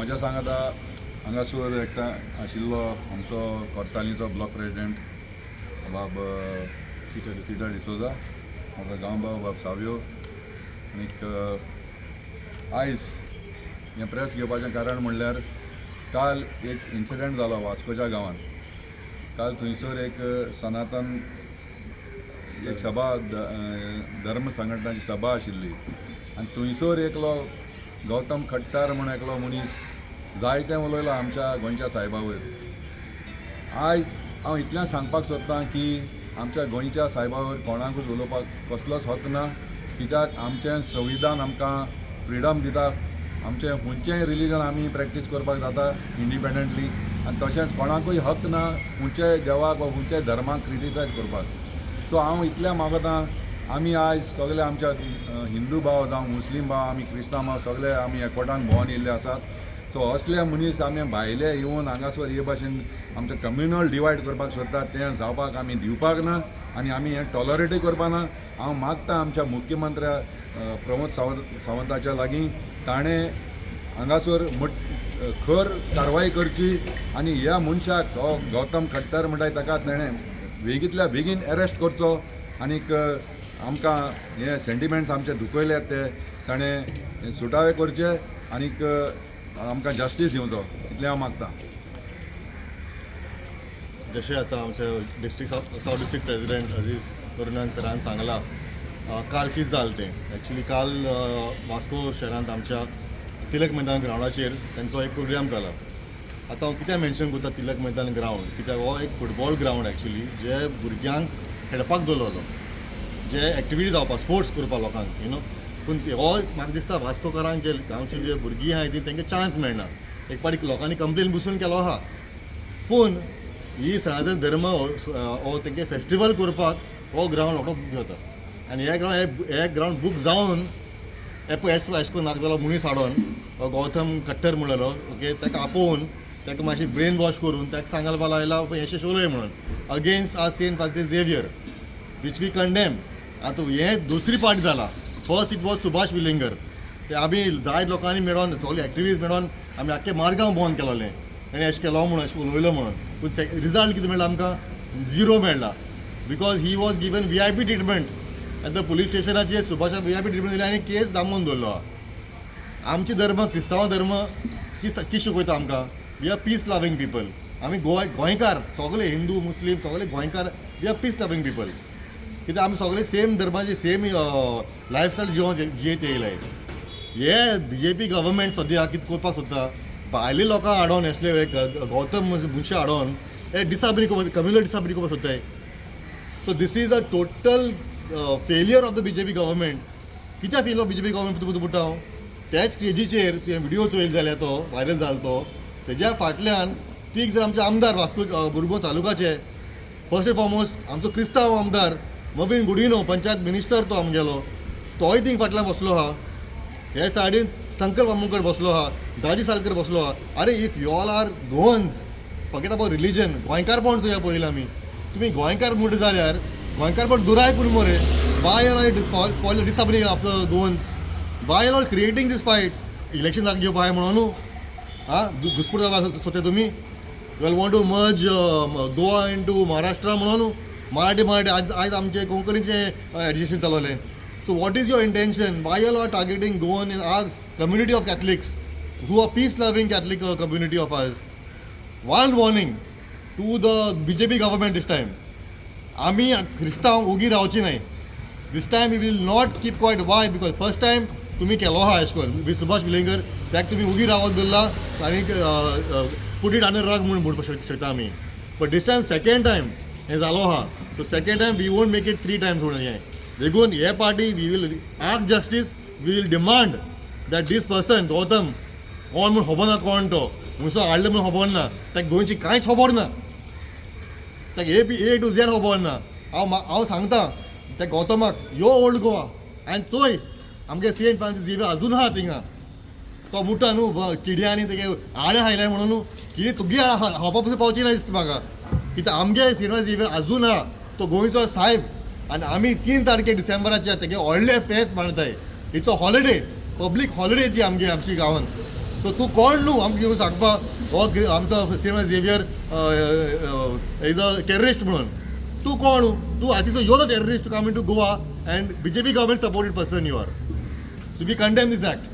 म्हज्या सांगाता हांगासर एकटा आशिल्लो आमचो कोर्तालीचो ब्लॉक प्रेजिडेंट बाब पिटर डिसोजा, म्हजो गांवभाव बाब सावयो. आनीक आयज हें प्रेस घेवपाचें कारण म्हणल्यार काल एक इन्सिडंट जालो वास्कोच्या गांवांत. काल थंयसर एक सनातन एक सभा, धर्म संघटनाची सभा आशिल्ली आनी थंयसर एकलो गौतम खट्टार म्हूण एकलो मनीस जायतें उलयलो आमच्या गोंयच्या सायबा वयर. आयज हांव इतलें सांगपाक सोदतां की आमच्या गोंयच्या सायबा वयर कोणाकूच उलोवपाक कसलोच हक ना, कित्याक आमचें संविधान आमकां फ्रिडम दिता. आमचें खंयचेंय रिलीजन आमी प्रॅक्टीस करपाक जाता इंडिपेंडंटली आनी तशेंच कोणाकूय हक ना खंयच्याय देवाक वा खंयच्याय धर्माक क्रिटिसायज करपाक. सो हांव इतलें मागता, आमी आयज सगळे आमच्या हिंदू भाव जावं मुस्लीम भाव, आमी क्रिस्तांव भाव, सगळे आमी एकवटान भोंवन येयल्ले आसात. सो असले मनीस आमी भायले येवन हांगासर हे भाशेन आमचें कम्युनल डिवायड करपाक सोदतात, तें जावपाक आमी दिवपाक ना आनी आमी हें टॉलरेटूय करपाक ना. हांव मागता आमच्या मुख्यमंत्र्या प्रमोद सावंताच्या लागीं, ताणें हांगासर खर कारवाय करची आनी ह्या मनशाक, हो गौतम खट्टर म्हणटा ताका, ताणें बेगींतल्या बेगीन एरेस्ट करचो आनीक आमकां हे सेंटिमेंट्स आमचे दुखयल्यात ते ताणें सुटावे करचे आनीक आमकां जस्टीस दिवचो, इतलें हांव मागता. जशें आतां आमचे डिस्ट्रिक्ट सावथ डिस्ट्रिक्ट प्रेसिडेंट अजीज करुणान सरान सांगलां, काल कितें जालें तें एक्चुली काल वास्को शहरांत आमच्या तिलक मैदान ग्रावंडाचेर तेंचो एक प्रोग्राम जाला. आतां हांव कित्याक मेन्शन करता तिलक मैदान ग्रावंड? कित्याक हो एक फुटबॉल ग्रावंड एक्चुली, जे भुरग्यांक खेळपाक दवरलेलो, जे एक्टिविटी जावपाक, स्पोर्ट्स करपाक लोकांक you know. पूण हो म्हाका दिसता वास्कोकारांक, जे गांवची जे भुरगीं आहाय ती, तांकां चान्स मेळना. एक पाटी लोकांनी कंप्लेन बसून केलो आहा, पूण ही सनातन धर्म हो तेंगे फेस्टिवल करपाक हो ग्रावंड रोखडो बूक जाता आनी हे ग्रावंड बूक जावन हे पळय एश एश करून नाका जालो मनीस हाडून, हो गौतम खट्टर म्हणलेलो, ओके, ताका आपोवन ताका मातशी ब्रेन वॉश करून ताका सांगपाक लायला हें उलय म्हणून against our Saint Francis Xavier, which we condemn. आतां हें दुसरी पार्ट जाला. First it was Subhash Velingkar. ते आमी जायत लोकांनी मेळोन, सगळे एक्टिविस्ट मेळोन आमी आख्खे मारगांव बंद केलोलें, तेणें अशें केलो म्हणून, अशें उलयलो म्हणून. पूण रिजल्ट कितें मेळ्ळा आमकां? झिरो मेळ्ळा, because he was given VIP treatment आनी the police स्टेशनाचेर सुभाषाक VIP treatment दिली आनी केस दामून दवरलो आहा. आमचे धर्म, क्रिस्तांव धर्म कित शिकयता आमकां? We are peace loving people. आमी गोंयकार सगळे, हिंदू मुस्लीम सगळे गोंयकार, we are peace loving people, कित्याक आमी सगळे सेम धर्माचे, सेम लायफस्टायल जिवन जियेत येयले. हे बीजेपी गव्हर्मेंट सद्या कितें करपाक सोदता? भायले लोकांक हाडोन, असले एक गौतम मनशां हाडोन हे डिसाबनी करपाक, कम्युनल डिसाबनी करपाक सोदताय. So this is a total failure of the BJP government. कित्याक fail of BJP government तुका म्हणटा हांव? त्याच स्टेजीचेर तुवें व्हिडिओ चोयल जाल्यार, तो व्हायरल जालो तो, तेज्या फाटल्यान तीग जण आमचे आमदार वास्को मुरगांव तालुकाचे. फर्स्ट एंड फॉरमोस्ट आमचो क्रिस्तांव आमदार मॉवीन गुदिन्हो, पंचायत मिनिस्टर तो आमगेलो, तोय थिंग फाटल्यान बसलो आहा. हे सायडीन संकल्प आमोणकर बसलो आहा, दाजी सालकर बसलो आहा. अरे, if you all are Goans, forget about religion, गोंयकारपण चोया पयलीं आमी. तुमी गोंयकार म्हणटा जाल्यार गोंयकारपण दुराय पूण मरे. Why are spoil disability of the Goans? Why are creating this fight? Election जाग घेवपा आहाय म्हणून न्हू आं घुसपूट जावपा सोदता तुमी? You want to merge Goa into Maharashtra म्हणून न्हू? मराठी मराठी आज आयज आमचे कोंकणीचें agitation चलवलें. So what is your intention? Why you are targeting Goan in our community of Catholics, who are peace loving Catholic community of ours? One warning to the BJP government this time: आमी क्रिस्तांव उगी रावची न्हय. This time we will not keep quiet. Why? Because first time तुमी केलो आहा एशें करून with Subhash Welingkar, ताका तुमी उगी रावत दवरला आनी पुट it under रग म्हूण म्हणपाक शकता आमी. But this time, second time हें जालो आहा, so second time we won't make it three times म्हणून हें. देखून हे party we will ask justice. We will demand that this person Gautam कोण म्हूण खबर ना, कोण तो खंयसो हाडलो म्हूण खबर ना, ताका गोंयची कांयच खबर ना, ताका A B A two Z खबर ना. हांव सांगता त्या गौतमाक, यो ओल्ड गोवा आनी चोय, आमगे सेंट फ्रांसीस झेवियर अजून आहा थिंगा. तो मुट्टा न्हू किड्यांनी तेगे आळे हायले म्हणून न्हू, किडी तुगे खावपा पसून पावची ना दिसता म्हाका, कित्याक आमगे सेंट फ्रांसीस झेवियर अजून आहा. तो गोंयचो सायब आनी आमी 3 तारखे डिसेंबराचे तेगे व्हडले फेस्त मानताय. It's a holiday, public holiday ती आमगे आमची गांवान. सो तूं कोण न्हू आमकां येवन सांगपा हो आमचो cinema Xavier is a terrorist म्हणून. तूं कोण? तूं I think you the terrorist come in to Goa and BJP government supported person you are. So we condemn this act.